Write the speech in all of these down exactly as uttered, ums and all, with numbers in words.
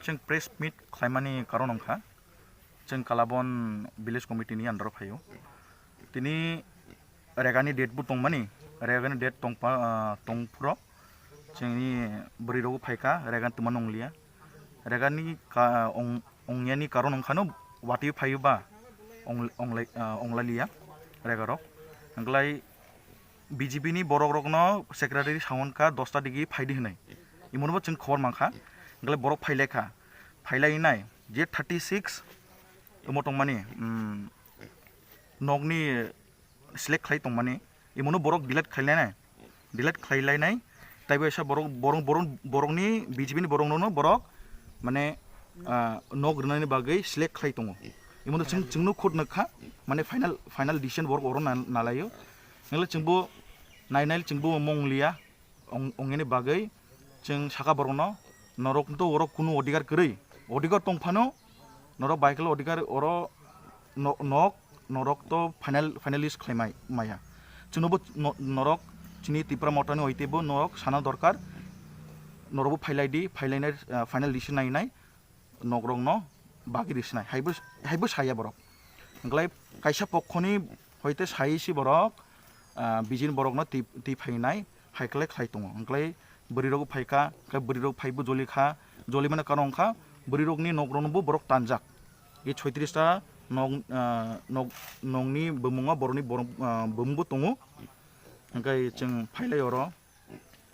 Chwng press meet khlaimani karon wngkha, chwng Kalabon village committee ni under o phaio. Tini regani date bo tongmani, regani date tongpa, ah, tongphuro chwngni bwrwi rogo phaikha, regani twma nwngliya. Regani ka-, ong-, ongyani karon wngkhano watwi phaio ba ong-, onglai-, ah, onglaliya regarok. Wngklai B J P ni borok rokno secretary sawan kha dosta digi phaidi hinwi. Imono bo chwng khobor mankha. Wngklai borok phailaikha. Phailainai je thirty six omo tongmani, um, nokni select khlai tongmani. Imono borok delete khlainai. Delete khlailainai. Taibo esa borok, borok, borok, borokni B J P ni borokno borok mane, ah, nok rwnani bagwi select khlai tongo. Imono chwng, chwngno khud nukha, mane final, final decision borok oro na-, nalaio. Nangla chwngbo nai nai chwngbo mong liya, ong-, ongyani bagwi chwng saka borokno, norok to oro kunu odhikar kwrwi, odhikar tong phano norok bai khe odhikar oro no-, nok, norok to final, finalist khlai mai, maya. Chwngno bo no-, norok chini Tipra Motha ni oite bo norok sana dorkar, norok bo phailai di, phailainai, ah, final decision nai nai. Nokrokno bagwi risinai, haibo, haibo saya borok. Wngklai kaisa pokhoni hoite sai si borok, ah, bijin borokno twi, twi phainai, hai khlai khlai tongo. Wngklai bwrwirok phaikha, khe bwrwirok phaibo jolikha, jolimani karon wngkha bwrwirokni nokrokno bo borok tanjak. E soitrish ta nok, ah, nok, nokni bumung o borokni borok, ah, bumung bo tongo. Hingkhe chwng phailai oro.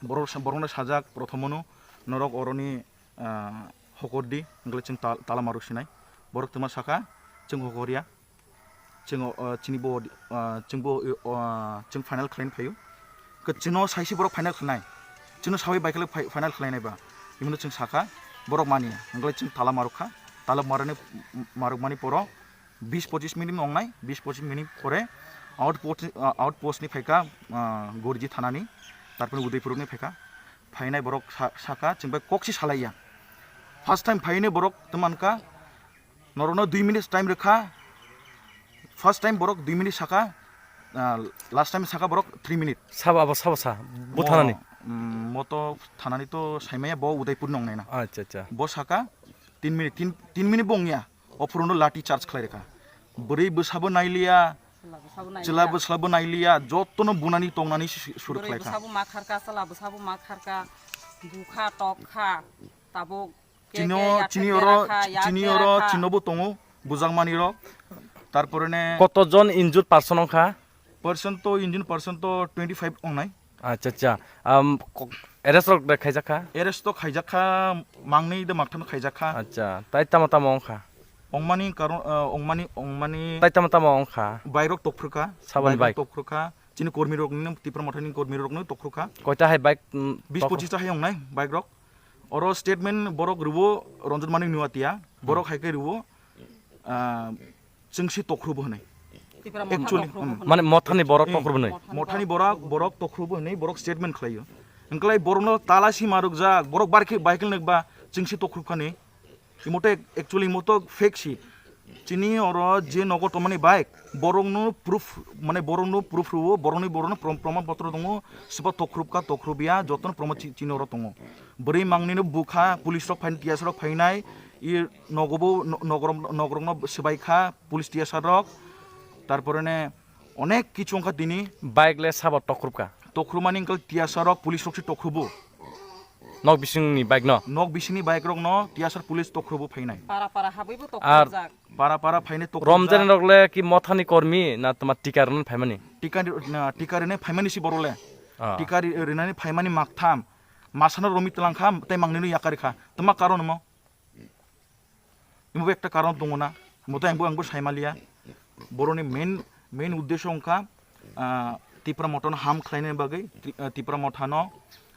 Borok sa-, borokno sajak, prothomono norok oroni, ah, hokor di, wngkhe chwng tal-, tala marok sinai. Borok twma saka, chwng hokor ya. Chwng, ah, chini bo, ah, chwng bo, ah, chwng final khlaina phaio. Khe chwngno saisi borok final khlainai. Chwngno sawi bai khe fi-, final khlainai ba. Himno chwng saka, borok mani ya. Wngkhe chwng tala marok kha. Tala marani, marok mani poro bis pochis minute wngnai, bis pochis minute pore outpost, ah, outpost ni phaikha, ah, Gorji thanani, tarpore Udaipur ni phaikha, phainai borok sa-, saka chwng bai kok si salaiya. First time phainai borok tongmankha, norokno dui minute time rwkha, first time borok dui minute saka, ah, last time saka borok three minute. Sabo abo sabo sa, bo thanani? Mo-, mm, mo to thanani to saimaya, bo Udaipur ni wngnai na. Acha, acha. Bo saka tin minute, tin, tin minute bo wngya. O phuru no lathi charge khlai rwkha. Bwrwi bwsabo nailiya, chwla bwsabo nailiya, jotono bunani tongnani su-, su-, sur khlai kha. Bwrwi bwsabo ma kharkha, chwla bwsabo ma kharkha, bukha, tokha, tabuk chini oro, chini oro chinobo tongo, bujakmani rok. Tarpore ne koto jon injured person wngkha? Person to injured person to twenty five wngnai. Acha, acha. Am, ko-, arrest rok de khaijak kha? Arrest to khaijak kha, mangni de maktham khaijak kha. Acha, tai tamo tamo wngkha? Ongmani karon, ah, ongmani, ongmani tai tamo tamo wngkha? Bike rok tokphru kha. Saboni bike rok bike? Tokphru kha. Chini kormi rok ni, Tipra Motha ni kormi rok no tokphru kha. Koita hai bike, mm, bis pochis ta hai wngnai bike rok. Oro statement borok rwo Ranjan Manik Nuatia. Borok hai khe rwo, ah, chwngsi tokhrubo hwnwi. Actually, hmm. Mane mothani borok tokhrubo hwnwi? Mothani borok, borok tokhrubo hwnwi, borok statement khlaio. Wngklai borokno talasi marwkjak, borok barkhe baikhe nukba chwngsi tokhrukhani. Imoto actually imoto fake si. Chini oro je nogo tongmani bike, borokno proof, mane borokno proof rwo, borokni borokno prom-, proman potro tongo, sibo tokhrupkha, tokhrupya, jotono proman chi-, chini oro tongo. Bwrwi mangnino bukha, police rok phainai, T S R rok phainai, i nogobo no-, nogrom-, nogrokno swbaikha, police T S R rok, tarpore ne onek kichu wngkha tini. Bike le sabo tokhrup kha? Tokhrumani wngkha T S R rok, police rok se tokhrubo. Nok bisingni bike no? Nok bisingni bike rok no T S R police tokhrubo phainai. Para para habwibo tokhrup jak. Para para phainai tokhrup jak. Romjani rok le ki mothani kormi na toma tika rwna phaimani? Tika ri-, na, tika rwna phaimani si borok le. Ah. Tika ri-, rwnani phaimani maktham. Masano romwi twlang kha, tei mangnino yakarwi kha. Toma karon omo? Imo bo ekta karon tongo na, moto ang bo, ang bo sai maliya. Boroni main, main uddesho wngkha, ah, Tipra Motha no ham khlaina bagwi, Tri-, ah, Tipra Motha no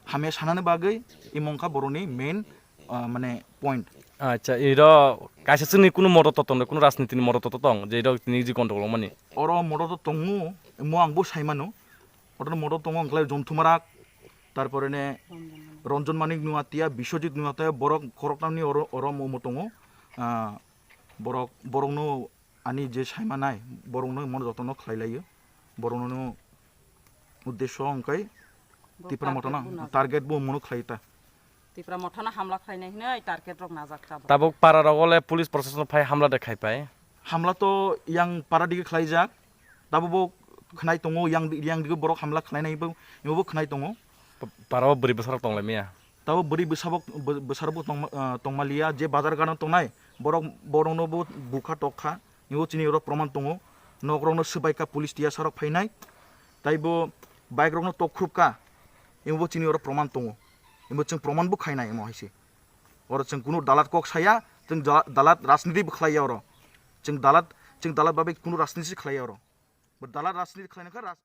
hamya sanani bagwi, imo wngkha boroni main, ah, mane point. Acha, iro kaisa chwngni kunu moto to tong, kunu rajniti ni moto to tong, je iro tini je gondogol wngmani. Oro moto to tongo, mo ang bo sai mano. Oro moto tongo, wngkhlai Jonthumara, tarpore ne Ranjan Manik Nuatia, Biswajit Nuatia, borok khoroknamni oro, oro mo, mo tongo. Ah, borok, borokno ani je saimanai, borokno mo jotono khlai laio. Borokno uddesho wngkhe Tipra Motha no target bo mono khlai ta. Tipra Mothano hamla khlainai hinwi target rok najak tabuk. Tabuk para rogo le police proshasano phai hamla de khai pai. Hamla to yang para dige khlaijak. Tabuk bo khnai tongo, yang, yang dige borok hamla khlainai bo, bo khnai tongo. Pa-, para o bwrwi bwsarok tong lai maya. Tabuk bwrwi bwsabok, bw-, bwsarok bo tongma-, ah, tongma liya, je bazar gana tongnai, borok, borokno bo bukha tokha, abo chini oro proman tongo. Nok rokno swbai kha police T S R rok phainai, taibo bike rokno tok khrup kha, abo chini oro proman tongo. Abo chwng proman bo khainai amo hai se. Oro chwng kunu dalat kok saya, chwng jala-, dalat rajniti bo khlaiya oro. Chwng dalat, chwng dalat babe kunu rajniti se khlaiya oro. Bo dalat rajniti khlaina kha ras-,